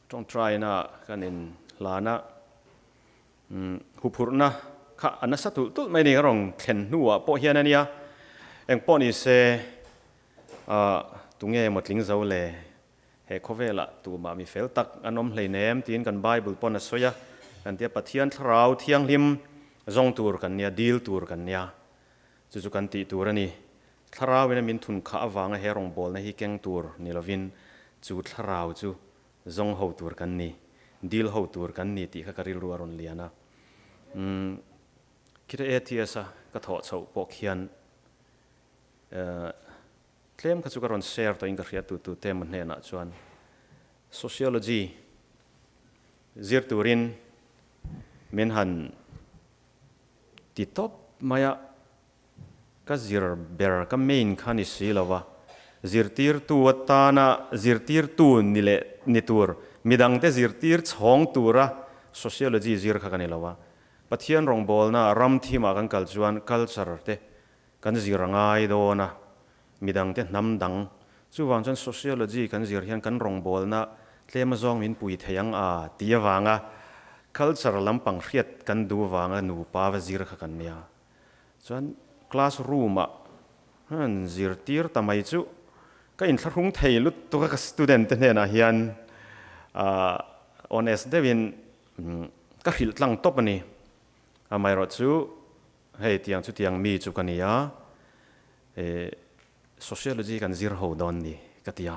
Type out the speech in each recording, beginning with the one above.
Tawngtaina kan in hlan a, huphurhna kha a nasa tulh tulh mai a ni. Ka rawn thlen hnuah pawh hian a nia, eng pawh ni se tunge maw tling zo le, he khawvelah tumah mi fel tak an awm hleinem tiin kan Bible pawn a sawi a, kan tia Pathian thlarau thianghlim zawng tur kan nia, dil tur kan nia, chu chu kan tih tur a ni. Thlarauin a min thun khah avanga he rawngbawlna hi keng tur ni lovin chu thlarau chu zawng ho tur kan ni, dil ho tur kan ni tih kha ka rilru a rawn lian a. Umm, khita ATS-a ka thawh chhoh pawh khian tlem kha chu ka rawn share tawhin ka hria tu tu te emaw hnenah chuan Sociology zir turin min han ti tawp mai a. Ka zir ber ka main kha ni si lo a, zirtirtu atana zirtirtu ni leh ni tur, midangte zirtir chhawng tura sociology zir kha ka ni lo a. Pathian rawngbawlna ram thimah kan kal chuan culture te kan zir a ngai dawn a, midangte hnam dang. Chuvang chuan sociology kan zir hian kan rawngbawlna tlem azawng min pui thei ang a ti avanga culture lampang hriat kan duh vanga nupa va zir kha kan nia. Chuan class room ah han zirtir ta mai chu ka inthlahrung thei lutuk a ka student te hnenah hian ah honest deuhin ka hrilh tlang tawp a ni. Amaherawh chu hei tiang chu tiang mi chu ka ni a, eh sociology kan zir ho dawn ni ka ti a.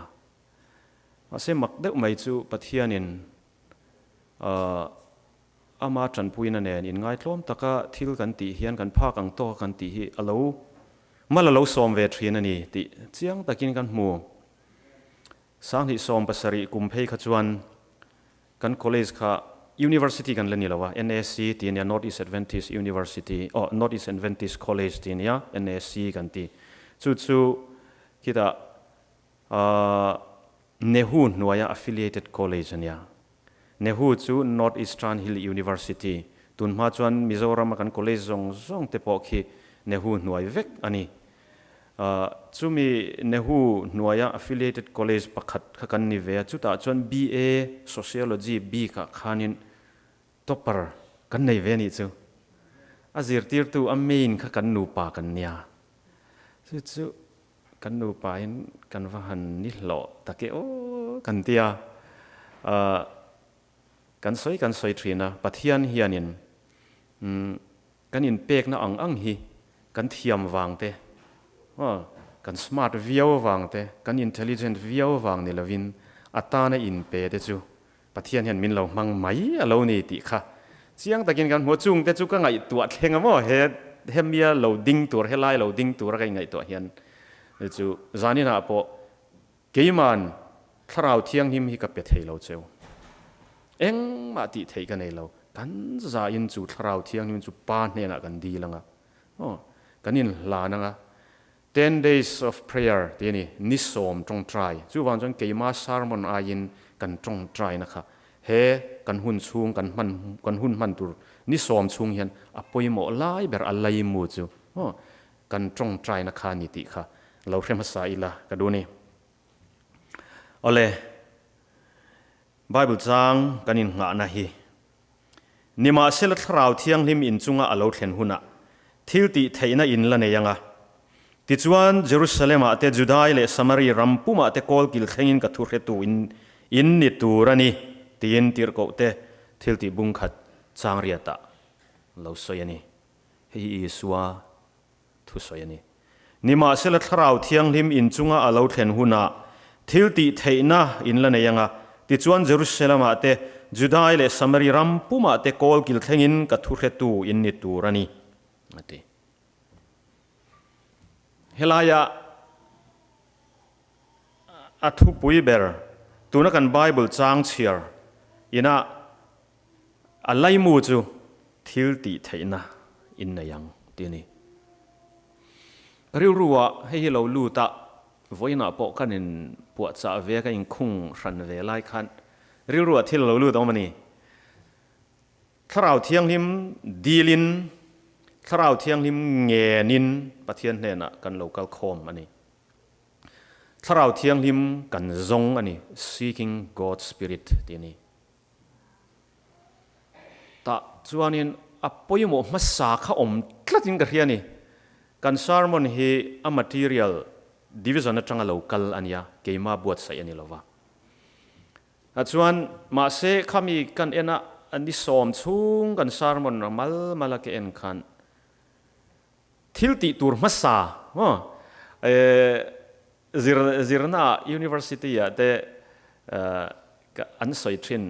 Mahse mak deuh mai chu Pathianin ah Ama tanpuina nen inngaitlawm taka thil kan tih hian kan phak ang tawka kan tih hi a lo mal a lo sawm ve thin a ni tih chiang takin kan hmu. 2017 kum phei kha chuan kan college kha University kan la ni lo a, NAC tih a nia, North East Adventist University, oh North East Adventist College tih a nia, NAC kan ti. Chu chu khitah ahh Nehu hnuaia affiliated college a nia. Nehu chu North Eastern Hill University, tun hma chuan Mizoram a kan college zawng zawng te pawh khi Nehu hnuai vek a ni. Chumi Nehu hnuaia affiliated college pakhat kha kan ni ve a, chutah chuan BA Sociology bikah khanin topper kan nei ve a nih chu. A zirtirtu a main kha kan nupa kan nia. Chu chu Kan nupa in kan va han ni hlawh tak e aw kan ti a, kan sawi kan sawi thin a, Pathian hianin kan inpekna ang ang hi kan thiam vang te, kan smart viau vang te, kan intelligent viau vang ni lovin a tana inpe te chu Pathian hian min lo hmang mai a lo ni tih kha chiang takin kan hmu a, chung te chu ka ngaihtuah thleng a maw he hemia lo ding tur helai lo ding tura ka ingaihtuah hian chu zaninah pawh keiman thlarau thianghlim hi ka pe thei lo cheu engmah tih theih ka nei lo kan zain chu thlarau thianghlim chu pa hnenah kan dil anga aw kan inhlan anga Ten days of prayer tih a ni, ni sawm tawngtai. Chuvang chuan keima sermon aiin kan tawngtaina kha he kan hun chhung kan hman kan hun hman tur ni sawm chhung hian a pawimawh lai ber a laimu chu aw kan tawngtaina kha a ni tih kha lo hre hmasa ila ka duh a ni. Awle, Bible chang kan innghahna hi Nimahsela Thlarau Thianghlim in chunga a lo thlen hunah thil tih theihna in la nei ang a. Tichuan, Jerusalem-ah te, Judai leh Samari ram pumah te kawl kil thlengin ka thu hretu in in ni tur a ni, tiin tirhkohte thil tih bung khat chang riatah lo sawi a ni. Hei hi Isua thu sawi a ni. Nimahsela Thlarau Thianghlim in chunga a lo thlen hunah thil tih theihna in la nei ang a, tichuan Jerusalem-ah te, Judai leh Samari ram pumah te kawl kil thlengin ka thu hretu in ni tur a ni, a ti. Helaia a thupui ber, tuna kan Bible chang chhiar ina A laimu chu thil tih theihna in nei ang tih a ni. Ka rilru ah hei hi lo lut a, vawiinah pawh kan in puahchah ve a, ka inkhung hran ve lai khan rilru ah thil a lo lut awm a ni. Thlarau Thianghlim dilin, Thlarau Thianghlim ngenin Pathian hnenah kan lo kal khawm a ni. Thlarau Thianghlim kan zawng a ni, seeking God's Spirit tih a ni. Tah chuanin a pawimawh hmasa kha awm tlatin ka hria a ni. Kan sermon hi a material division atanga lo kal a nia, keima buatsaih a ni lova. Tah chuan mahse khami kan en a, ni sawm chhung kan sermon mal mal a ka en khan thil tih tur hmasa maw zir zirna university ah te an sawi thin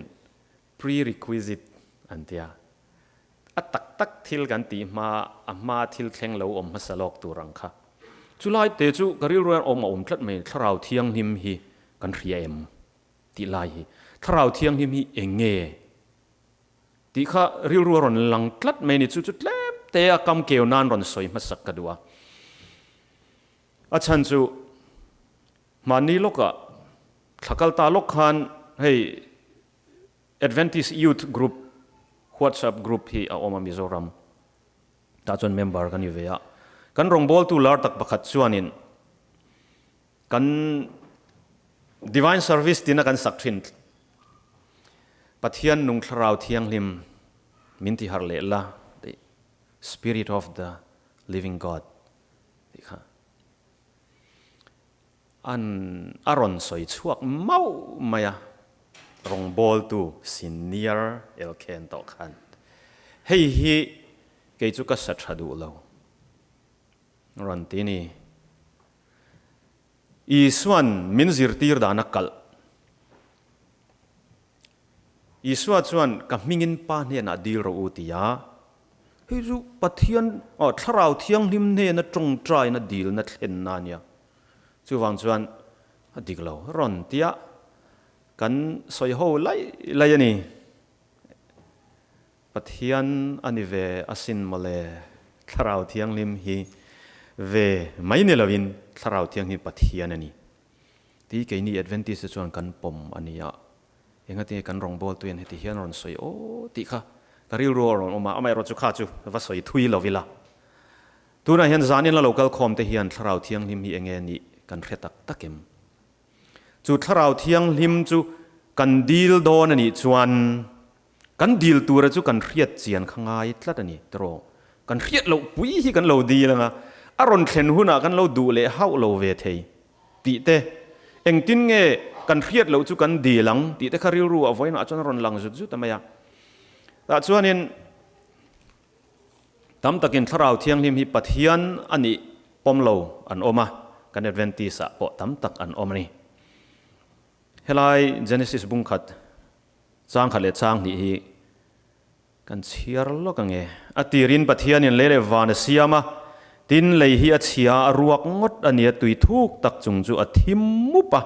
Prerequisite an tia. A tak tak thil kan tih hma, a hma thil thleng lo awm hmasa lawk tur ang kha. Chulai te chu ka rilru hian awm a awm tlat mai, Thlarau Thianghlim hi kan hria em? tih lai hi. Thlarau Thianghlim hi eng nge? tih kha rilru a rawn lang tlat mai ni. Chu chu tlem te a kam keu nan rawn sawi hmasak ka duh a. A chhan chu Mahni lawkah thla kal ta lawk khan hei Adventist Youth Group WhatsApp group hi a awm a Mizoram tah chuan member ka ni ve a. Kan rawngbawltu lar tak pakhat chuanin kan Divine Service tina kan sak thin Pathian nung thlarau thianghlim min ti harh leh la tih Spirit of the Living God tih kha. An a rawn sawi chhuak mauh mai a, rawngbawltu senior elkhen tawh khan, Hei hi kei chu ka sa tha duh lo, rawn ti ni. Isua'n min zirtir dan a kalh. Isua chuan, Ka hmingin Pa hnenah dil rawh u, ti a. Hei chu Pathian, aw, Thlarau Thianghlim hnena tawngtaina dilna thlenna a nia. Chuvang chuan a dik lo rawn tia kan sawi ho lai lai a ni. Pathian a ni ve asin mawle, Thlarau Thianghlim hi ve mai ni loin Thlarau Thianghlim Pathian a ni. Ti keini Adventist te chuan kan pawm a nia. Engati kan rawngbawltu hian heti hian rawn sawi aw tih kha ka rilru a rawn awm a, amaherawh chu kha chu va sawi thui lo ila. Tunah hian zanin la lo kal khawm te hian Thlarau Thianghlim hi enge nih kan hre tak tak em? Chu Thlarau Thianghlim chu kan dil dawn a nih chuan kan dil tura chu kan hriat chian kha ngai tlat a ni tiraw? Kan hriat loh pui hi kan lo dil anga a rawn thlen hunah kan lo duh leh hauh lo ve thei. Tih te, engtin nge kan hriat loh chu kan dil ang tih te kha rilru a vawiinah chuan a rawn lang zut zut a mai a. Tah chuanin tam takin Thlarau Thianghlim hi Pathian a nih pawm lo an awm a, kan Adventist ah pawh tam tak an awm a ni. Helai Genesis bung khat chang khat leh chang hnih hi Kan chhiar lawk ange. A tirin Pathianin lei leh van a siam a, tin lei hi a chhia a ruak ngawt a nia tui thuk tak chung chu a thim mup a.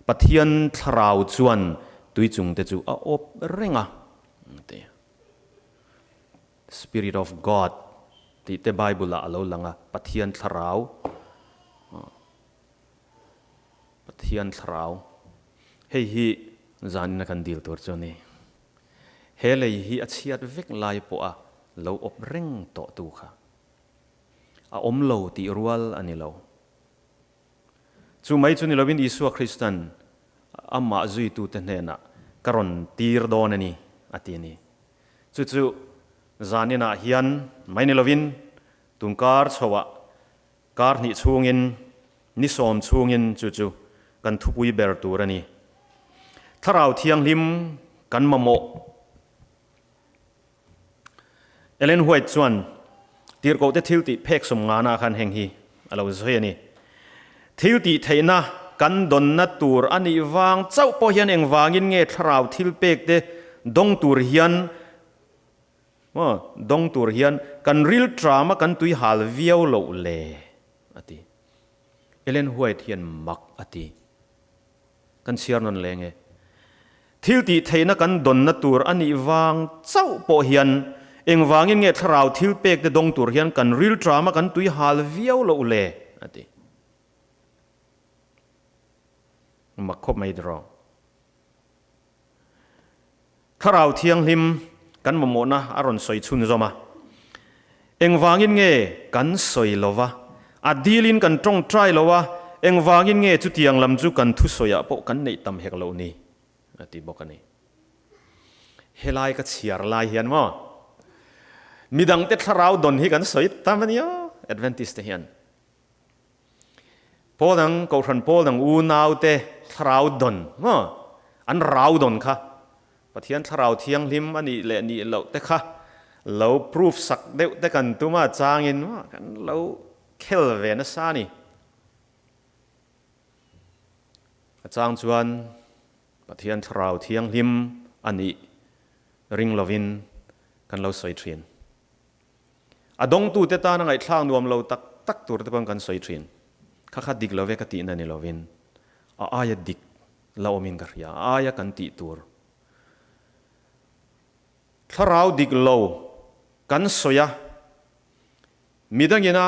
Pathian thlarau chuan tui chung te chu a awp reng a. Ti. Spirit of God tih te Bible ah a lo lang a, Pathian thlarau. Pathian thlarau. Hei hi zanin a kan dil tur chu a ni. He lei hi a chhiat vek lai pawha lo awp reng tawh tu kha a awm lo tih rual a ni lo. Chu mai chu ni lovin Isua Kristan amah zuitute hnenah ka rawn tir dawn a ni a ti a ni. Chu chu zaninah hian mai ni lovin tunkar chhoah kar hnih chhungin ni sawm chhungin chu chu kan thupui ber tur a ni. Thlarau Thianghlim kan mamawh. Ellen White chuan tirhkohte thil tih phek sawm ngana khan heng hi a lo sawi a ni. Thil tih theihna kan dawnna tur a nih vang chauh pawh hian engvangin nge thlarau thil pekte dawng tur hian Maw, dawng tur hian kan ril tram a kan tui hal viau loh le, a ti. Ellen White hian mak a ti. Kan chhiar nawn leng e. Thil tih theihna kan dawnna tur a nih vang chauh pawh hian engvangin nge thlarau thil pek te dawng tur hian kan ril tram a kan tui hal viau loh le, a ti. Mak khawp mai tiraw. Thlarau Thianghlim kan mamawhna a rawn sawi chhunzawm a. Engvangin nge kan sawi lo va, a dilin kan tawngtai lo a, engvangin nge chutiang lam chu kan thusawiah pawh kan neih tam hek loh ni? a ti bawk a ni. Helai ka chhiar lai hian maw midangte thlarau dawn hi kan sawi tam a nia Adventist te hian. Pawl dang, Kohhran pawl dang unaute thlarau dawn maw an rau dawn kha Pathian thlarau thianghlim a nih leh nih loh te kha lo proof sak deuh te kan tum a changin maw kan lo khel ve nasa a ni. A chang chuan Pathian thlarau thianghlim a nih ring lovin kan lo sawi thin. A dawngtute tana ngaihthlak nuam lo tak tak tur te pawhin kan sawi thin. Kha kha dik lo ve ka tihna ni lovin a aia dik la awmin ka hria, a aia kan tih tur. Thlarau dik lo kan sawi a, midangina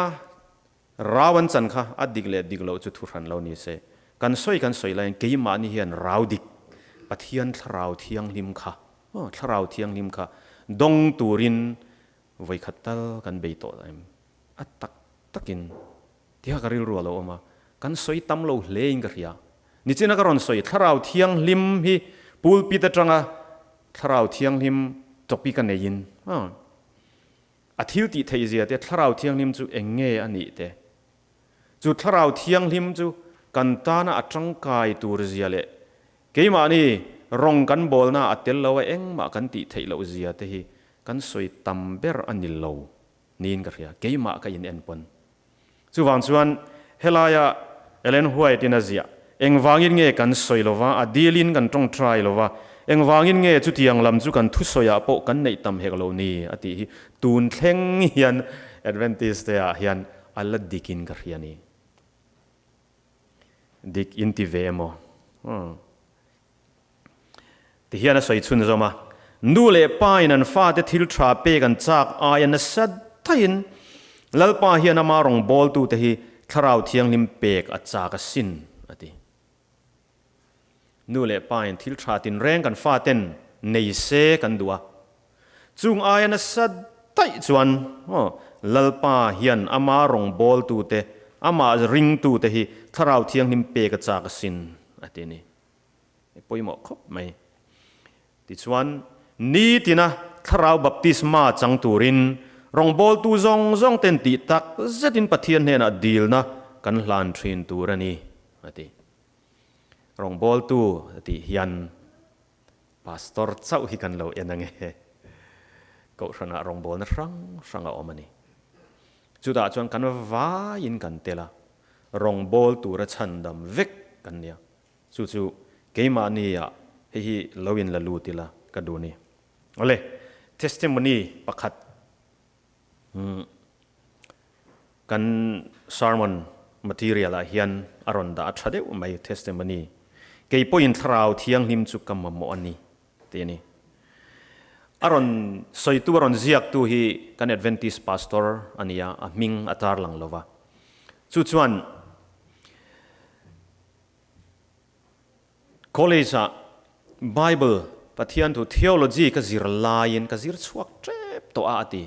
Rau an chan kha a dik leh dik loh chu thu hran lo ni se. Kan sawi kan sawi laiin keimahni hian rau dik, Pathian Thlarau Thianghlim kha, aw, Thlarau Thianghlim kha dawng turin vawikhat tal kan bei tawh em? A tak takin tiha ka rilru a lo awm a, kan sawi tam lo hlein ka hria. Nichina ka rawn sawi Thlarau Thianghlim hi pulpit atanga Thlarau Thianghlim topic a neiin, aw, A thil tih theih zia te, Thlarau Thianghlim chu eng nge a nih te, chu Thlarau Thianghlim chu kan tana a tangkai tur zia leh keimahni rawng kan bawlna a tel lo a engmah kan tih theih loh zia te hi kan sawi tam ber a ni lo niin ka hria, keimah ka in en pawn. Chuvang chuan helaia Ellen White in a ziah, Engvangin nge kan sawi lova, a dilin kan tawngtai lova, engvangin nge chutiang lam chu kan thusawiah pawh kan neih tam hek lo ni? a tih hi tun thleng hian Adventist te ah hian a la dikin ka hria ni. Dik in ti ve emaw? Ti hian a sawi chhunzawm a, Nu leh pa in an fate thil tha pek an chak aia nasa daihin Lalpa hian ama rawngbawltute hi Thlarau Thianghlim pek a chak asin, a ti. Nu leh pa in thil tha tinreng kan faten nei se kan duh a, chung aia nasa daih chuan Lalpa hian ama rawngbawltute, amah ringtute hi Thlarau Thianghlim pek a chak asin, a ti a ni. I pawimawh khawp mai. Tichuan, nitina Thlarau Baptisma chang turin rawngbawltu zawng zawng ten tih tak zetin Pathian hnenah dilna kan hlan thin tur a ni, a ti. Rawngbawltu a tih hian Pastor chauh hi kan lo en ange. Kohhranah rawngbawlna hrang hrang a awm a ni. Chutah chuan kan vaiin kan tel a, rawngbawltu tura chhandam vek kan nia. Chu chu keimahni ah hei hi lo in la lut ila ka duh ni. Awle, testimony pakhat kan sermon material ah hian a rawn dah a tha deuh mai testimony. Kei pawhin Thlarau Thianghlim chu ka mamawh a ni tih a ni. A rawn sawitu a rawn ziaktu hi kan Adventist pastor a ni a, a hming a tarlang lova. Chu chuan College ah Bible, Pathian thu, Theology ka zir laiin ka zir chhuak tep tawh a a ti.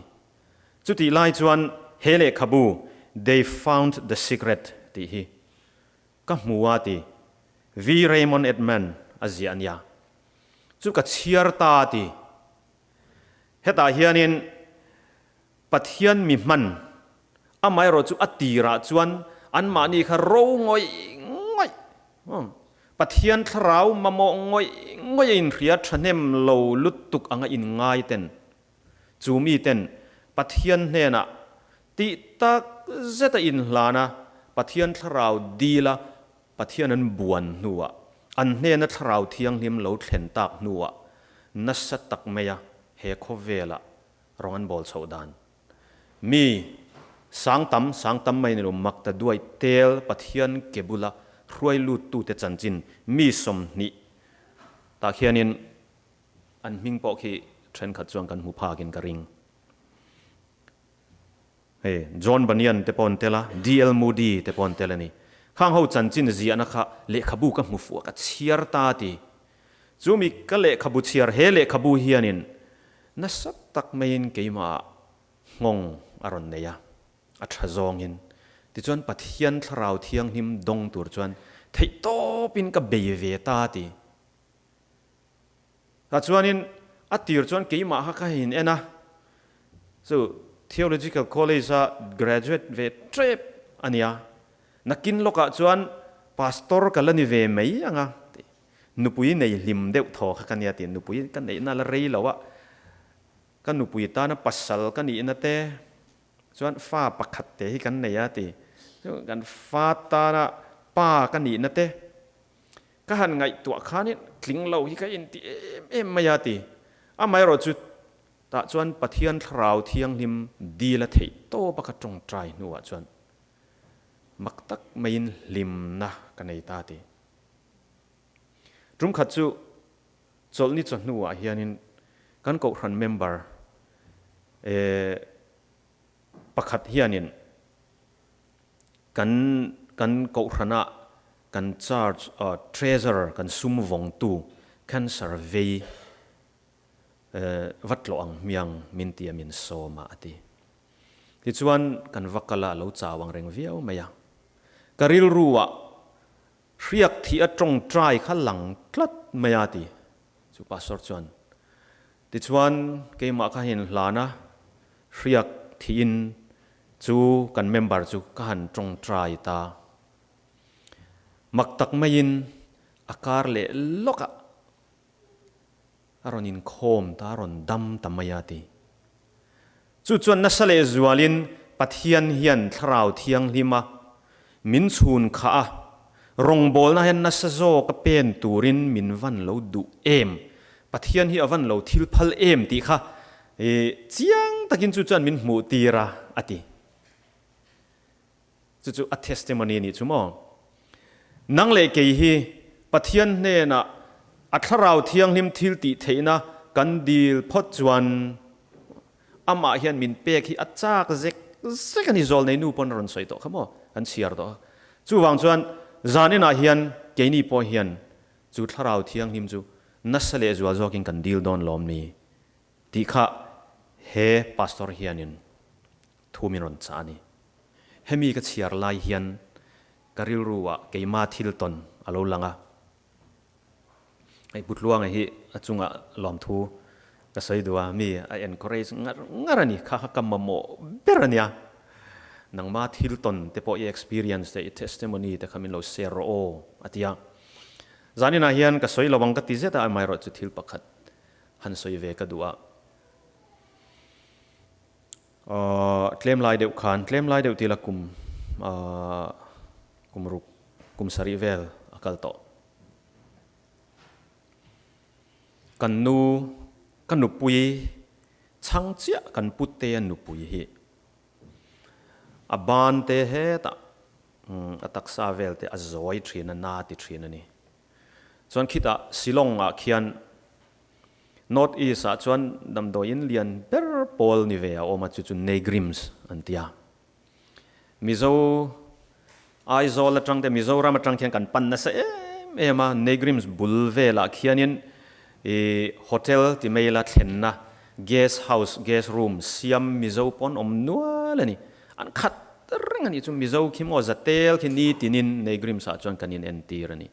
Chutih lai chuan he lehkhabu They Found the Secret tih hi ka hmu a ti. V. Raymond Edman a ziah a nia. Chu ka chhiar ta a ti. Hetah hianin Pathian mi hman, amaherawh chu a tirah chuan anmahni kha ro ngawih ngawih, Pathian thlarau mamawh ngawih ngawih a inhria thahnem lo lutuk anga inngai ten, chu mi ten Pathian hnenah tih tak zet a inhlan a, Pathian thlarau dil a Pathian an buan hnuah, an hnena thlarau thianghlim lo thlen tak hnuah nasa tak maia he khawvelah Rawng an bawl chhoh dan. Mi sang tam sang tam mai ni lo mak ta duai tel Pathian ke bula hruai lut tute chanchin mi 20 tah khianin an hming pawh khi thenkhat chuan kan hmu phakin ka ring. Hei John Bunyan te pawh an tel a, DL Moody te pawh an tel a ni. Khang ho chanchin ziahna kha lehkhabu ka hmu fuh a, ka chhiar ta ti. Chu mi ka lehkhabu chhiar he lehkhabu hianin nasa tak maiin keimahah nghawng a rawn nei a, a tha zawngin. Tichuan Pathian Thlarau Thianghlim dawng tur chuan theihtawpin ka bei ve ta ti. Tah chuanin A tir chuan keimah kha ka in en a, chu Theological College a graduate ve tep a nia, nakin lawkah chuan Pastor ka la ni ve mai ang a ti. Nupui nei hlim deuh thaw kha ka nia ti, nupui ka neihna la rei lo a, ka nupui tana pasal ka nihna te chuan fa pakhat te hi kan nei a ti, chu kan fa tana pa ka nihna te Ka han ngaihtuah khanin tling lo hi ka inti em em mai a ti. Amaherawhchu tah chuan Pathian Thlarau Thianghlim dil a theih tawp a ka tawngtai hnuah chuan mak tak maiin hlimna ka nei ta ti. Tumkhat chu chawlhni chawhnuah hianin kan kohhran member pakhat hianin Kan kan kohhranah kan church treasurer kan sum vawngtu cancer vei va tlawh ang hmiang min ti a min sawm a a ti. Tichuan kan va kal a a lo chau ang reng viau mai a. Ka rilru ah hriak thih a tawngtai kha lang tlat mai a ti chu pastor chuan. Tichuan keimah kha hin hlan a hriak thihin Chu kan member chu ka han tawngtai ta. Mak tak maiin a kar leh lawk a, a rawn inkhawm ta, a rawn dam ta mai a ti. Chu chuan nasa leh zualin Pathian hian Thlarau Thianghlim a min chhun khah a, rawngbawlna hian nasa zawk a pen turin min van lo duh em, Pathian hi a van lo thil phal em tih kha I chiang takin chu chuan min hmuh tir a, a ti. Chu chu a testimony a nih chu maw? Nang leh kei hi Pathian hnenah a Thlarau Thianghlim thil tih theihna kan dil phawt chuan amah hian min pek hi a chak zek zek a ni. Zawlnei nu pawn a rawn sawi tawh kha maw? Kan chhiar tawh a. Chuvang chuan zaninah hian keini pawh hian chu Thlarau Thianghlim chu nasa leh zual zawkin kan dil dawn lawm ni? Tih kha he pastor hianin thu min rawn chah a ni. Hemi ka chhiar lai hian ka rilru ah keima thil tawn a lo lang a. Hei Putluanga hi a chungah lawmthu ka sawi duh a, mi a encourage ngar ngar a ni. Kha kha ka mamawh ber a nia. Nangma thil tawn te pawh i experience te i testimony te kha min lo share rawh aw a ti a. Zaninah hian ka sawi lo ang ka ti zet a, amaherawhchu thil pakhat Han sawi ve ka duh a. Tlem lai deuh khan, tlem lai deuh tila kum kum ruk, kum sarih vel a kal tawh. Kan nu, ka nupui chhang chiah kan putea nupui hi a ban te hetah a taksa vel te a zawi thin a, na ti thin a ni. Chuan khitah Shillong ah khian North East ah chuan damdawiin lian ber pawl ni ve a awm a, chu chu Negrims an ti a. Mizo Aizawl atang te Mizoram atang khian kan pan nasa em em a, Negrims bul velah khianin i hotel ti mai ila thlenna guest house, guest room siam Mizo pawn awm nual a ni. An khat reng a nih chu Mizo khi maw zatel khi nitinin Negrims ah chuan kan inentir a ni.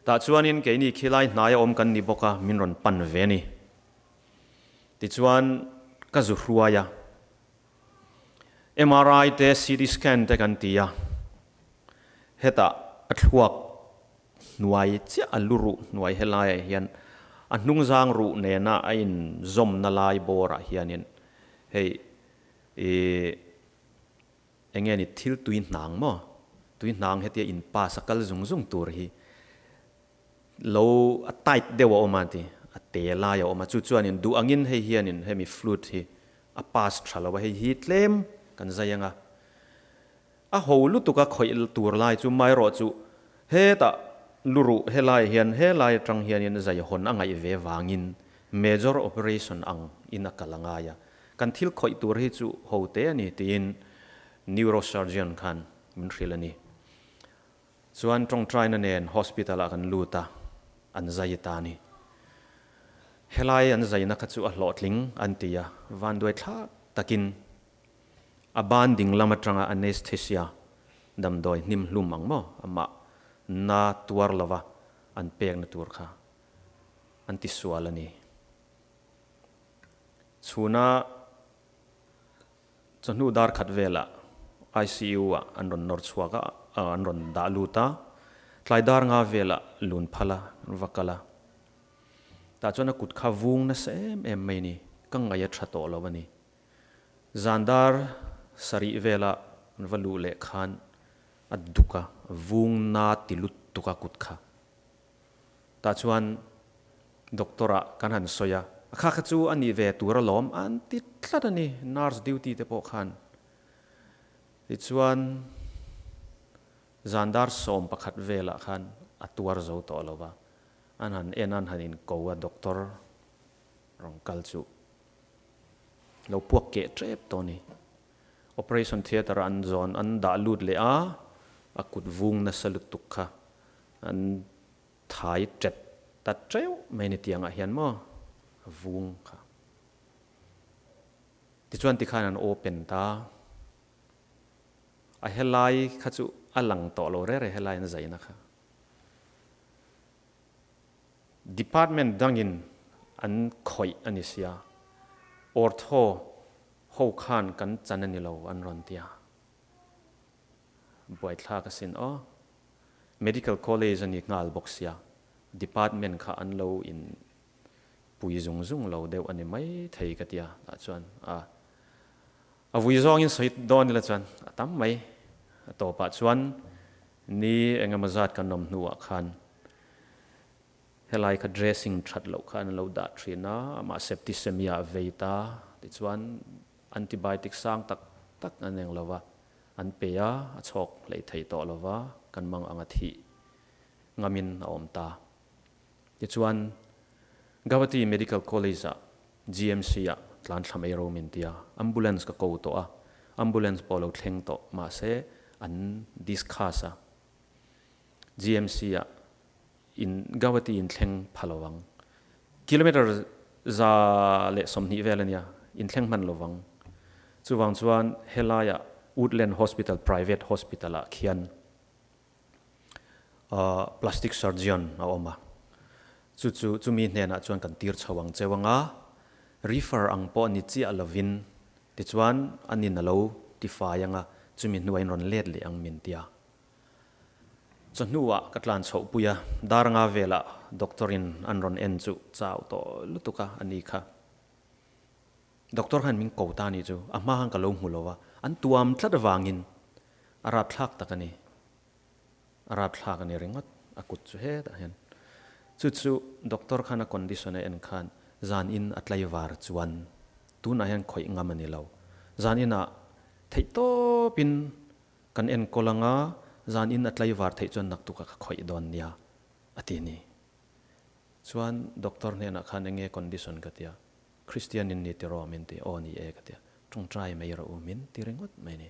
Tah chuanin keini khilai hnaia awm kan ni bawk a, min rawn pan ve a ni. Tichuan ka zu hruai a, MRI te CT scan te kan ti a, hetah a thluak hnuai chiah a lu ruh hnuai helaiah hian a hnungzang ruh nena a inzawmna lai bawrah hianin hei I enge ni thil tui hnang maw? Tui hnang hetia in pass a kal zung zung tur hi lo a tight deuh a awm a ti, a te lai a awm a, chu chuanin duh angin hei hianin hemi flute hi a pass tha lo a, hei hi tlem kan zai ang a, a ho lutuk a khawih tur lai chu maherawh chu hetah luruh helai hian helai atang hianin zai hawn a ngaih ve vangin major operation ang in a kal a ngai a, Kan thil khawih tur hi chu ho te a ni tiin neurosurgeon khan min hrilh a ni. Chuan tawngtaina nen hospital ah kan lut a, an zai ta a ni. Helai an zaina kha chu a hlawhtling an ti a, vanduai thlak takin a ban ding lam atanga anesthesia damdawi hnim hlum ang maw amah na tuar lova an pekna tur kha an tisual a ni. Chhuna chawhnu dar khat velah ICU ah an rawn nawr chhuak a, an rawn dah lut a, tlai dar nga velah lun phal a, an va kal a. Tah chuan a kut kha vung nasa em em mai a ni, ka ngaih a tha tawh lo a ni. Zan dar sarih vela an va luh leh khan a duk a, vung na ti lut tuk a kut kha. Tah chuan doctor ah kan han sawi a, a kha kha chu a nih ve tur alawm an ti tlat a ni, nurse duty te pawh khan. Tichuan zan dar 11 velah khan a tuar zo tawh lo va, an han en a, an han inko a doctor rawn kal chu lo puak keh tep tawh a ni. Operation theatre ah an zawn an dah lut leh a, a kut vung nasa lutuk kha an thai tep ta teuh mai ni tiangah hian maw a vung kha. Tichuan tikhan an open ta. A helai kha chu a lang tawh lo rere helai an zaina kha. Department dangin an khawih a ni sia, Ortho ho khan kan chan a ni lo an rawn ti a. Buaithlak asin aw. Medical College a ni nghal bawk sia, Department kha an lo in pui zung zung lo deuh a ni mai thei ka tia tah chuan a a vui zawngin sawi dawn ila chuan a tam mai. A tawpah chuan ni engemaw zat kan awm hnuah khan helai kha dressing that loh kha an lo dah thin a, amah septicemia a vei ta tichuan antibiotic sang tak tak an eng lo va, an pe a, a chhawk hlei thei tawh lo va, kan mang anga thih ngamin a awm ta. Tichuan Guwahati Medical College ah GMC ah tlan thla mai ro min tia, ambulance ka ko tawh a, ambulance pawh lo thleng tawh mahse an discuss a, GMC ah in Guwahati in thleng pha lo vang, kilometer 120 vel ania, in thleng hman lo vang. Chuvang chuan helaiah Woodland Hospital private hospital ah khian plastic surgeon a awm a, chu chu chumi hnenah chuan kan tir chho ang cheu anga, refer ang pawh ni chiah lovin tichuan a nin a lo tifai anga chumi hnuaiin rawn let leh ang min tia. Chawhnuah ka tlan chhoh pui a, dar nga velah doctor in an rawn en chu chau tawh lutuk a a ni kha. Doctor khan min ko ta ni chu a hma khan ka lo hmu lo a, an tuam tlat avangin a rapthlak tak a ni. A rapthlak a ni ringawt, a kut chu hetah hian. Chu chu doctor khan a condition a en khan zan in a tlaivar chuan tunah hian khawih ngam a ni lo. Zan inah theihtawpin Kan enkawl anga zan in a tlaivar theih chuan naktuk a ka khawih dawn nia a ti ni. Chuan doctor hnenah khan enge condition ka tia, Christian in ni tiraw min ti, aw ni e ka tia, tawngtai mai rawh u min ti ringawt mai ni.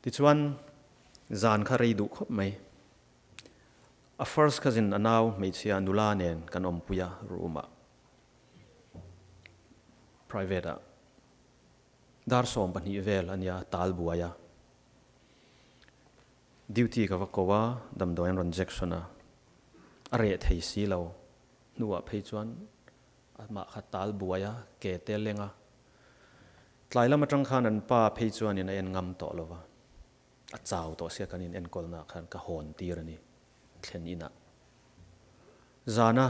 Tichuan zan kha rei duh khawp mai. A first cousin a nau hmeichhia nula nen kan awmpui a room ah private ah. Dar 12 vel a nia tal buai a. Duty ka va ko a, damdawi an rawn jection a. A reh thei si lo. Hnuah phei chuan amah kha tal buai a, ke te leng a. Tlai lam atang khan an pa phei chuanin a en ngam tawh lo va. A chau tawh sia kan in enkawlnaah khan ka hawn tir a ni thlen inah. Zana.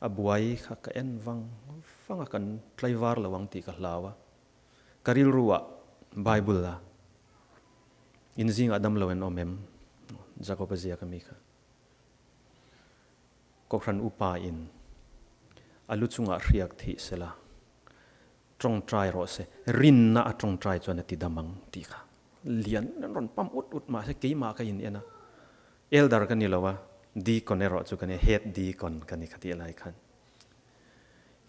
A buai kha ka en vang vang a, kan tlaivar lo ang tih ka hlau a. Ka rilru ah Bible a in zingah dam lo en awm em? Jakob a ziak a mi kha. Kohhran upa in a lu chungah hriak thih sela, tawngtai rawh se, rinna a tawngtai chuan a ti dam ang tih kha. Lian an rawn pam ut ut mahse keimah ka in en a. Elder ka ni lo a, deacon erawh chu ka ni, head deacon ka ni kha tih lai khan.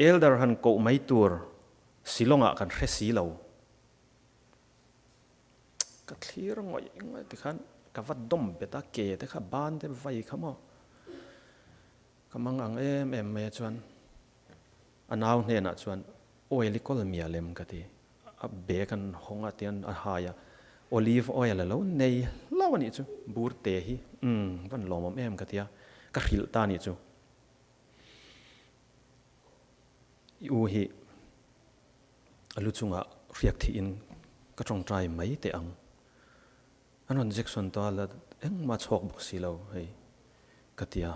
Elder han koh mai tur Shillong-ah kan hre si lo. Ka thlir ngawih ngawih tikhan ka va dawm bet a, ke te kha ban te vai kha maw. Ka mang ang em em mai a chuan a nau hnenah chuan oil i kawl mial em ka ti. A bag an hawng a tian a hai a, olive oil a lo nei hlauh a nih chu, bur te hi umm van lawmawm em ka ti a, ka hrilh ta a nih chu. I u hi a lu chungah hriak thihin ka tawngtai mai teh ang. An rawn Jackson ta la engmah chhawk bawk si lo hei ka ti a,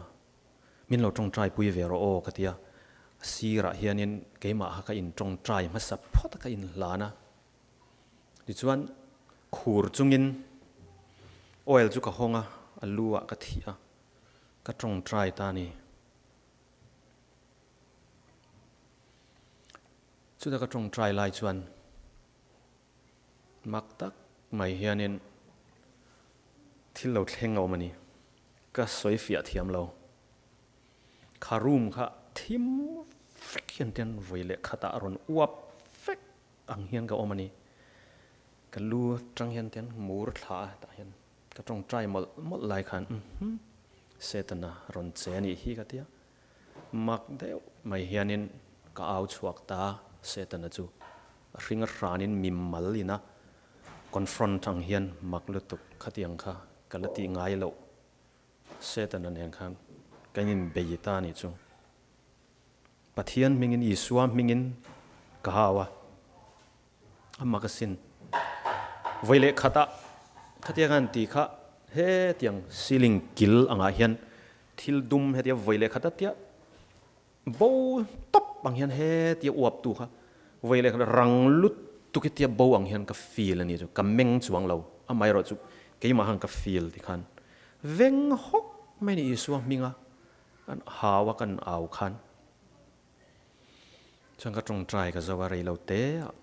min lo tawngtai pui ve rawh aw ka ti a, a sirah hianin keimah kha ka in tawngtai hmasa phawt a ka in hlan a, tichuan khur chungin oil chu ka hawng a, a lu ah ka thih a, ka tawngtai ta a ni. Chuta ka tawngtai lai chuan Mak tak mai hianin thil lo thleng a awm a ni. Ka sawi fiah thiam lo. Kha room kha thim vek hian tian vawi leh khatah a rawn uap vek ang hian ka awm a ni. Ka lu atang hian tian mur thla a tah hian ka tawngtai mawlh mawlh lai khan umm Setana rawn che a nih hi ka tia. Mak deuh mai hianin ka au chhuak ta, Setana chu a hring a hranin mi mal ina confront ang hian mak lutuk khatiang kha ka la tih ngai loh Setana nen khan kan inbei ta anih chu. Pathian hmingin Isua hmingin ka hau a, a mak asin. Vawi leh khatah khatiang an ti kha hetiang ceiling kil angah hian thil dum hetia vawi leh khat a tia bo tawp ang hian hetia uap tu kha vawi leh khat rang lutuk hetia bo ang hian ka feel a ni chu ka meng chuang lo amaherawh chu keimah khan ka feel ti khan veng hawk mai a ni Isua hminga kan hau a kan au khan. Chuan ka tawngtai ka zo a rei lo te ah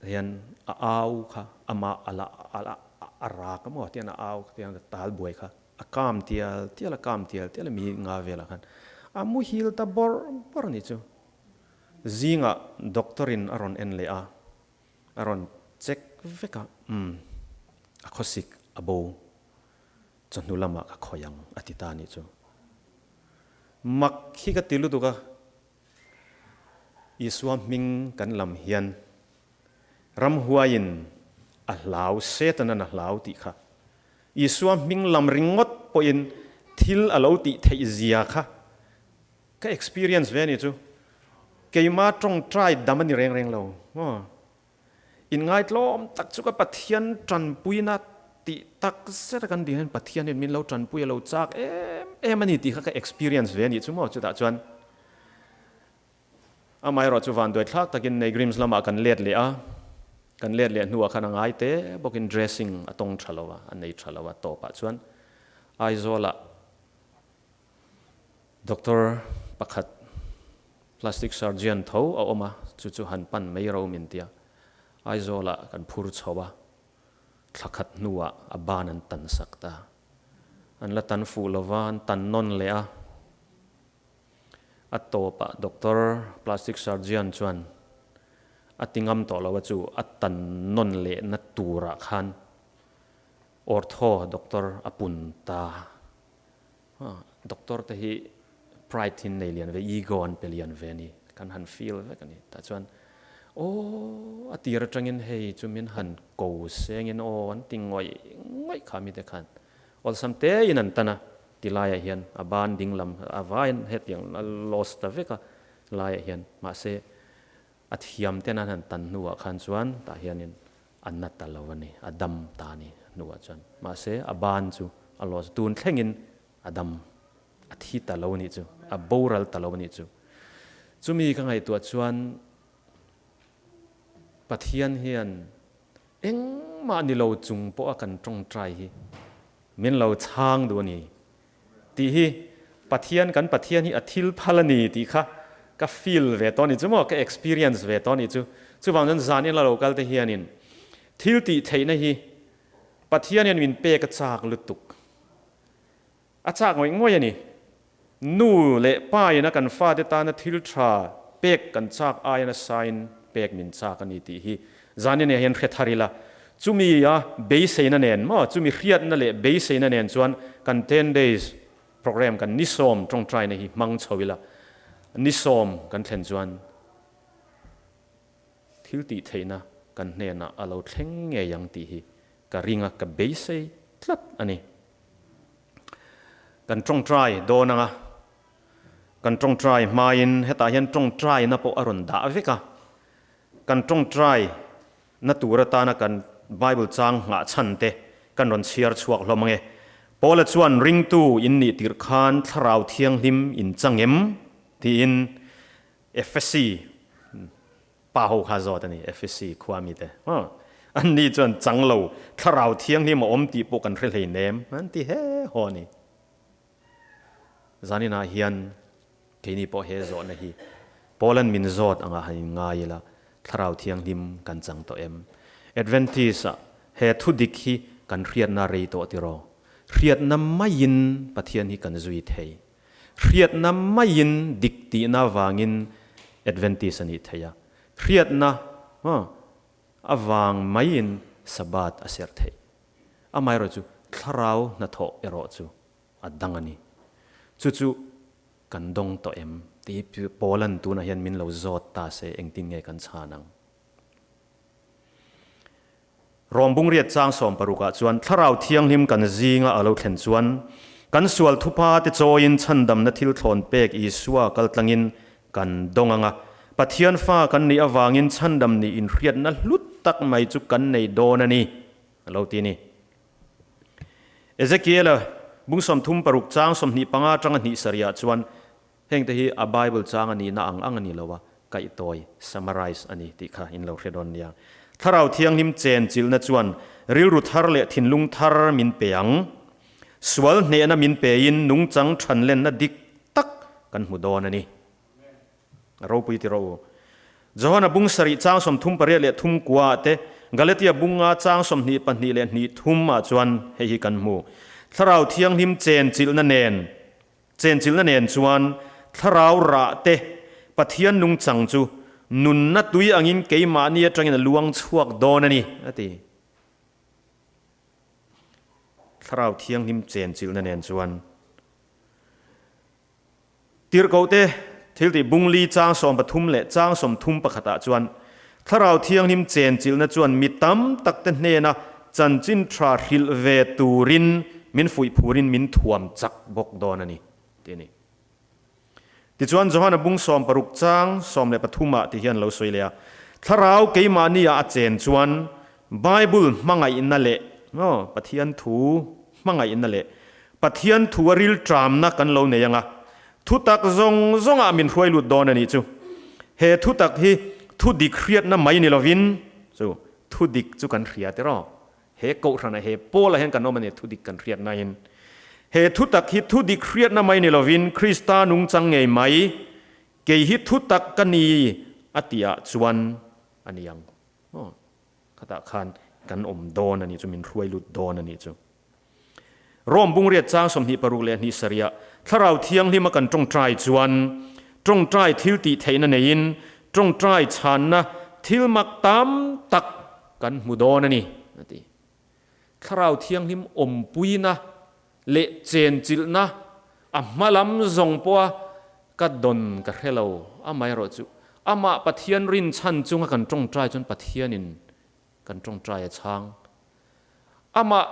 hian a au kha amah a la a la a rak emaw tian a au tian ka tal buai kha a kam tial tial a kam tial tial a mi nga velah khan a muhil ta bawrh bawrh a nih chu. Zingah doctor in a rawn en leh a, a rawn check vek a, umm a khawsik a bo chawhnu lamah ka khawih ang a ti ta a nih chu. Mak hi ka ti lutuk a, Isua hming kan lam hian ramhuaiin a hlau, Satan-an a hlau tih kha. Isua hming lam ringawt pawhin thil a lo tih theih zia kha ka experience ve a nih chu. Keima tawngtai dam a ni reng reng lo maw? Inngaitlawm tak chu ka Pathian tanpuina tih tak zet a kan ding hian Pathian hian min lo tanpui a lo chak em em a ni tih kha ka experience ve a nih chu maw chutah chuan amaherawh chu vanduai thlak takin Neighrims lamah kan let leh a, kan let leh hnuah khan a ngai te bawkin dressing a tawng tha lo a, a nei tha lo a tawpah chuan Aizawlah Doctor pakhat plastic surgeon tho a awm a, chu chu han pan mai ro min tia. Aizawlah kan phur chho a, thla khat hnuah a ban an tan sak ta. An la tan fuh lova, an tan nawn leh a. A tawpah doctor plastic surgeon chuan a ti ngam tawh lo a chu a tan nawn lehna turah khan ortho doctor a pun ta. Doctor te hi pride hi an nei lian ve, ego an pe lian ve a ni, kan han feel vek a ni. Tah chuan aw a tir atangin hei chu min han ko sengin aw an ti ngawih ngawih kha mite khan awlsam tein an tan a, ti laiah hian a ban ding lam a vaiin hetiang a lost ta vek a laiah hian mahse a thiam ten an han tan hnuah khan chuan tah hianin A na ta lo a ni, a dam ta a ni hnuah chuan. Mahse, a ban chu a loss tun thlengin a dam, a thi ta lo a nih chu, a boral ta lo a nih chu. Chumi ka ngaihtuah chuan Pathian hian engmah ni lo chung pawha kan tawngtai hi min lo chhang duh a ni tih hi Pathian, kan Pathian hi a thil phal a ni tih kha ka feel ve tawh a ni chu maw, ka experience ve tawh a ni chu. Chuvang chuan zan ila lo kal te hianin thil tih theihna hi Pathian hian min pek a chak lutuk. A chak ngawih ngawih a ni. Nu leh pa ina kan fate tana thil tha pek kan chak aia nasain pek min chak a ni tih hi zan inah hian hre thar ila. Chumi a beiseina nen maw, chumi hriatna leh beiseina nen chuan kan 10 days program kan ni sawm tawngtaina hi hmang chho ila, ni sawm kan thlen chuan thil tih theihna kan hnenah a lo thleng ngei ang tih hi ka ring a, ka beisei tlat a ni. Kan tawngtai dawn anga. Kan tawngtai hmain hetah hian tawngtaina pawh a rawn dah vek a. Kan tawngtai na tur atana kan Bible chang nghah chhan te kan rawn chhiar chhuak hlawm ange. Paula chuan ringtu in nih tirh khan Thlarau Thianghlim in chang em? tiin Efesi pa ho kha zawt a ni, Efesi khua mite. Anni chuan chang lo, Thlarau Thianghlim a awm tih pawh kan hre hleinem an ti he haw a ni. Zaninah hian keini pawh he zawhna hi Paula'n min zawt anga han inngai ila, Thlarau Thianghlim kan chang tawh em? Adventist-ah he thu dik hi kan hriatna rei tawh tiraw? Hriatna maiin Pathian hi kan zui thei. Hriatna maiin dik tihna avangin Adventist a nih theih a. Hriatna avang maiin Sabbath a serh theih. Amaherawhchu chu thlarau hnathawh erawh chu a dang a ni. Chu chu kan dawng tawh em? Tih hi Paula'n tunah hian min lo zawt ta se engtin nge kan chhan ang? Rawmbungriat chang sawmparukah chuan Thlarau Thianghlim kan zinga a lo thlen chuan kan sual thupa te chawiin chhandamna thil thlawn pek Isua kaltlangin kan dawng ang a, Pathian fa kan nih avangin chhandam nih inhriatna hlut tak mai chu kan nei dawn a ni. A lo ti a ni. Ezekiela bung 36 chang 25 atanga hnih sarihah chuan hengte hi a Bible chang a nihna ang ang a ni lo a, kaihtawi, summarize, a ni tih kha in lo hre dawn nia. Thlarau Thianghlim chen chilhna chuan rilru thar leh thinlung thar min pe ang. Sual hnehna min pein nungchang thanlenna dik tak kan hmu dawn a ni. A ropui ti rawh u. Johana bung sarih chang 38 leh thum kua ah te, Galatia bunga chang 22 leh hnih thum ah chuan hei hi kan hmu. Thlarau Thianghlim chen chilhna nen, chen chilhna nen chuan thlarau rah te Pathian nungchang chu nunna tui angin keimahni atangin a luang chhuak dawn a ni, a ti. Thlarau Thianghlim chen chilhna nen chuan. Tirhkohte thiltih bungli chang 13 leh chang 31 ah chuan Thlarau Thianghlim chenchilhna chuan mi tam takte hnena chanchin tha hrilh ve turin min fuih phurin min thuam chak bawk dawn a ni, tih a ni. Tichuan Johana bung 16 chang 13 ah ti hian lo sawi leh a, Thlarau keimahni ah a chen chuan Bible hmangaihna leh Pathian thu hmangaihna leh Pathian thu a rilṭamna kan lo nei ang a, thutak zawng zawngah min hruai lut dawn a nih chu. He thutak hi thu dik hriatna mai ni lovin, chu thu dik chu kan hria tiraw? He kohhranah he Paula hian kan awm a ni, thu dik kan hriatnain. He thutak hi thu dik hriatna mai ni lovin Krista nungchang ngei mai, kei hi thutak ka ni a tihah chuan a ni ang. Aw, khatah khan kan awm dawn a nih chu, min hruai lut dawn a nih chu. Rome bungriat chang 26 leh hnih sarihah Thlarau Thianghlima kan tawngtai chuan tawngtai thil tih theihna neiin tawngtai chhanna thil mak tam tak kan hmu dawn a ni, a ti. Thlarau Thianghlim awmpuina leh chenchilhna a hma lam zawng pawha ka dawn ka hre lo, amaherawhchu amah Pathian rinchhan chunga kan tawngtai chuan Pathianin kan tawngtai a chhang. Amah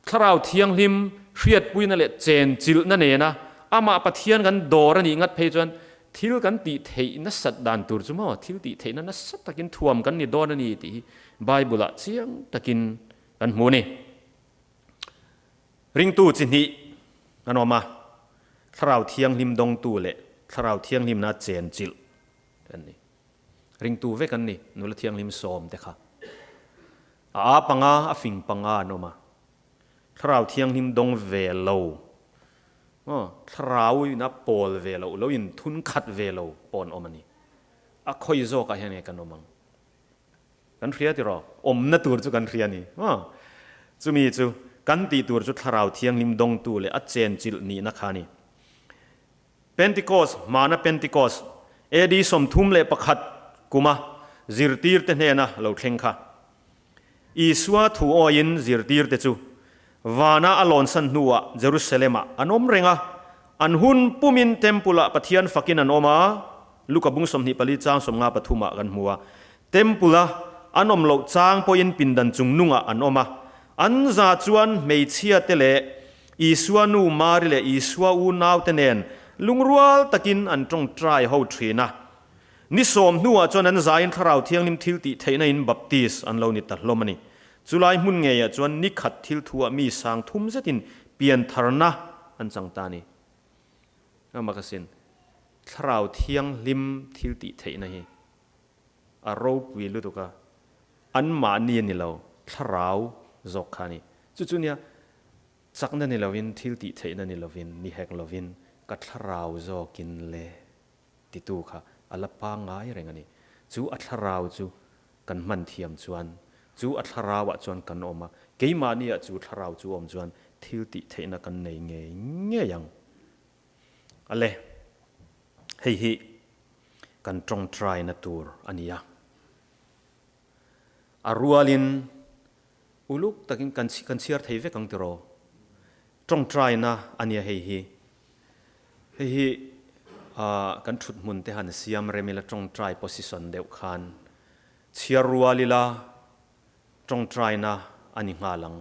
Thlarau Thianghlim hriatpuina leh chenchilhna nena amah Pathian kan dawr a nih ngat phei chuan thil kan tih theih nasat dan tur chu maw, thil tih theihna nasa takin thuam kan ni dawn a ni tih hi Bible-ah chiang takin kan hmu a ni. Ringtu chi hnih an awm a, Thlarau Thianghlim dawngtu leh Thlarau Thianghlimna chenchilh an ni. Ringtu vek an ni, nula thianghlim sawm te kha. A aa panga, a fing panga an awm a. Thlarau thianghlim dawng ve lo, aw, thlarau in a pawl ve loh, lo in thun khat ve lo pawh an awm a ni. A khawi zawkah hian nge kan awm ang? Kan hria tiraw? Awmna tur chu kan hria a ni. Aw, chumi chu kan tih tur chu thlarau thianghlim dawngtu leh a chenchilh nihna kha a ni. Pentecost, hmana Pentecost, AD 31 kuma zirtirte hnena lo thleng kha. Isua thu awiin zirtirte chu vana a lawnsan hnuah Jerusalem-ah an awm reng a, an hun pumin Temple-ah Pathian fakin an awm a, Luka bung 24 chang 53 ah kan hmu a. Temple-a an awm loh chang pawhin pindan chung nungah an awm a, an za chuan hmeichhiate leh Isua nu Mari leh Isua unaute nen lungrual takin an tawngtai ho thin a. Ni sawm hnuah chuan an zaiin Thlarau Thianghlim thil tih theihna in baptis an lo ni ta hlawm a ni. Chulai hmun ngeiah chuan ni khat thil thuah mi sang thum zetin piantharna an chang ta a ni. A mak asin, Thlarau Thianghlim thil tih theihna hi a ropui lutuk a, anmahni a ni lo, Thlarau zawk kha a ni. Chu chu nia, chakna ni lovin, thil tih theihna ni lovin, ni hek lovin, ka Thlarau zawkin le titu kha a la pangngai reng a ni. Chu a Thlarau chu kan hman thiam chuan, chu a Thlarauah chuan kan awm a, keimahniah chu Thlarau chu awm chuan thil tih theihna kan nei ngei ngei ang. Ale, hei hi kan tawngtaina tur a ni a. A rualin uluk takin kan kan chhiar thei vek ang tiraw? Tawngtaina a nia hei hi. Hei hi kan thut hmun te han siam rem ila tawngtai position deuh khan chhiar rual ila tawngtaina a ni nghal ang.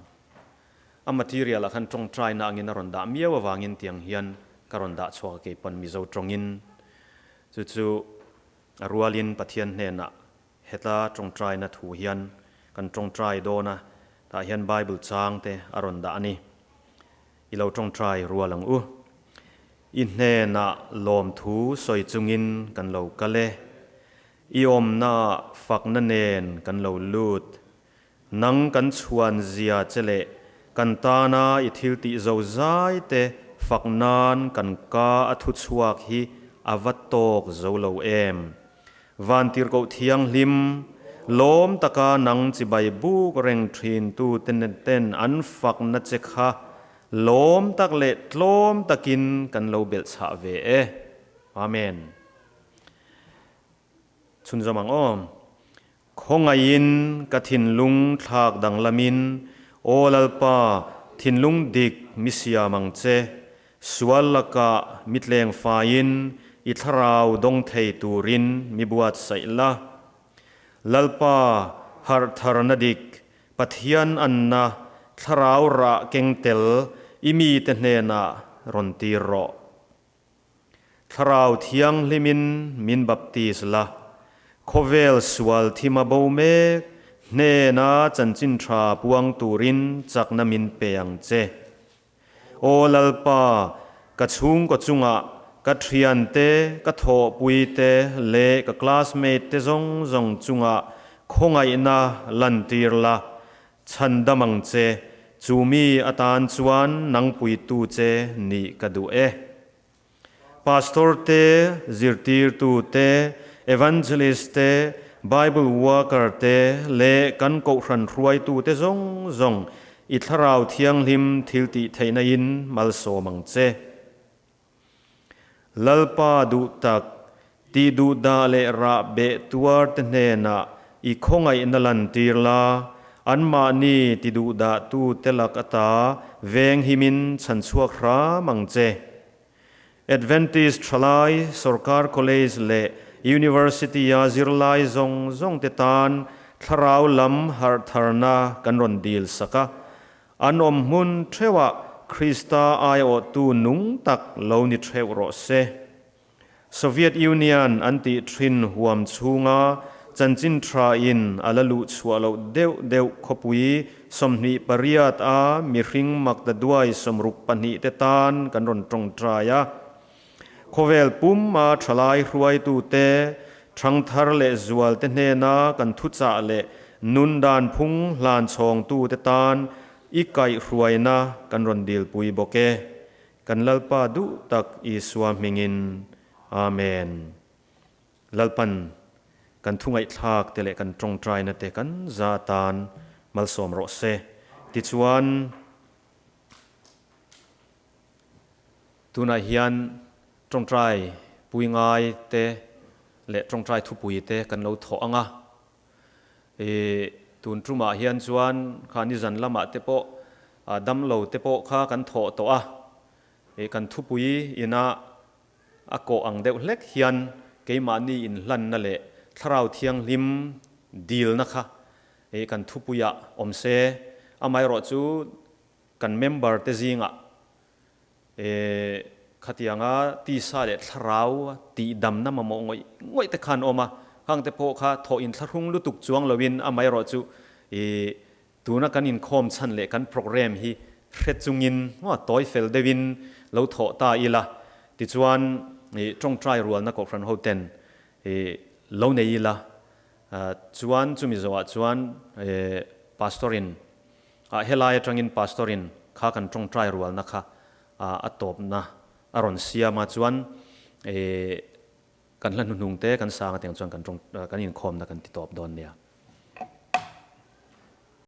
A material ah khan tawngtaina angin a rawn dah miau avangin tiang hian ka rawn dah chhuak a keipawn Mizo tawngin chu chu a rualin Pathian hnenah Heta tawngtaina thu hian kan tawngtai dawn a, tah hian Bible chang te a rawn dah a ni. I lo tawngtai rual ang u. I hnenah lawmthu sawi chungin kan lo kal e. I awmna fakna nen kan lo lut. Nang kan chhuan zia che leh kan tana i thil tih zo zai te fak nan kan ka a thu chhuak hi a va tawk zo lo em. Vantirhkoh thianghlim, lawm taka nang chibai buk reng thin tu ten an fakna che kha lawm tak leh tlawm takin kan lo belhchhah ve e. Amen. Chhunzawm ang aw. Khawngaihin ka thinlung thlak danglamin, Aw Lalpa, thinlung dik mi siam ang che. Sual lakah mitleng faiin i thlarau dawng thei turin mi buatsaih la. Lalpa harh tharna dik, Pathian anna thlarau rah keng tel i mite hnenah rawn tir rawh. Thlarau Thianghlimin min baptis la, khawvel sual thima bo mek hnena chanchin tha puang turin chakna min pe ang che. Aw Lalpa, ka chhungkaw chungah ka thiante, ka thawhpuite leh ka classmate te zawng zawng chungah khawngaihna lantir la, Chhandam ang che, chu mi atan chuan nangpuitu che nih ka duh e. Pastor te, zirtirtu te, evangelist te, Bible worker te leh kan kohhran hruaitu te zawng zawng i Thlarau Thianghlim thiltih theihna in malsawm ang che. Lalpa duh tak, tih duh dah leh rah beh tuar te hnenah i khawngaihna lantir la, anmahni ti duh dah tu te lak ata veng himin chhan chhuak hram ang che. Adventist thalai, Sorkar College leh University-a zirlai zawng zawng te tan thlarau lam harh tharna kan rawn dil sak a, An awm hmun theuhah Krista aiawhtu nung tak lo ni theuh rawh se. Soviet Union an tih thin huam chhunga chanchin tha in a la luh chhuah loh deuh deuh khawpui 28 a mihring maktaduai 62 te tan kan rawn tawngtai a. Khawvel pum a thalai hruaitute, thangthar leh zualte hnena kan thuchah leh nun dan phung hlan chhawngtute tan i kaihhruaina kan rawn dilpui bawk e. Kan Lalpa duh tak Isua hmingin. Amen. Lalpan kan thu ngaihthlak te leh kan tawngtaina te kan za tan malsawm rawh se. Tichuan. Tunah hian tawngtai pui ngai te leh tawngtai thupui te kan lo thawh ang a. Ih, tun tumah hian chuan kha nizan lamah te pawh damlo te pawh kha kan thawh tawh a. Ih, kan thupui ina a kawh ang deuh hlek hian keimahni inhlanna leh Thlarau Thianghlim dilna kha ih kan thupuiah awm se. Amaherawhchu kan member te zingah. Khatianga tisa leh thlarau tihdamna mamawh ngawih ngawih te khan awm a, khang te pawh kha thawh inthlahrung lutuk chuang loin amaherawh chu i tuna kan inkhawm chhan leh kan programme hi hre chungin maw tawi fel deuhin lo thawh ta ila tichuan i tawngtai rualna kohhran ho ten i lo nei ila chuan chumi zawhah chuan i pastor in ah helai atangin pastor in kha kan tawngtai rualna kha a tawpna a rawn siam a chuan kan hla hnuhnung te kan sang atiang chuan kan tawng kan inkhawmna kan ti tawp dawn nia.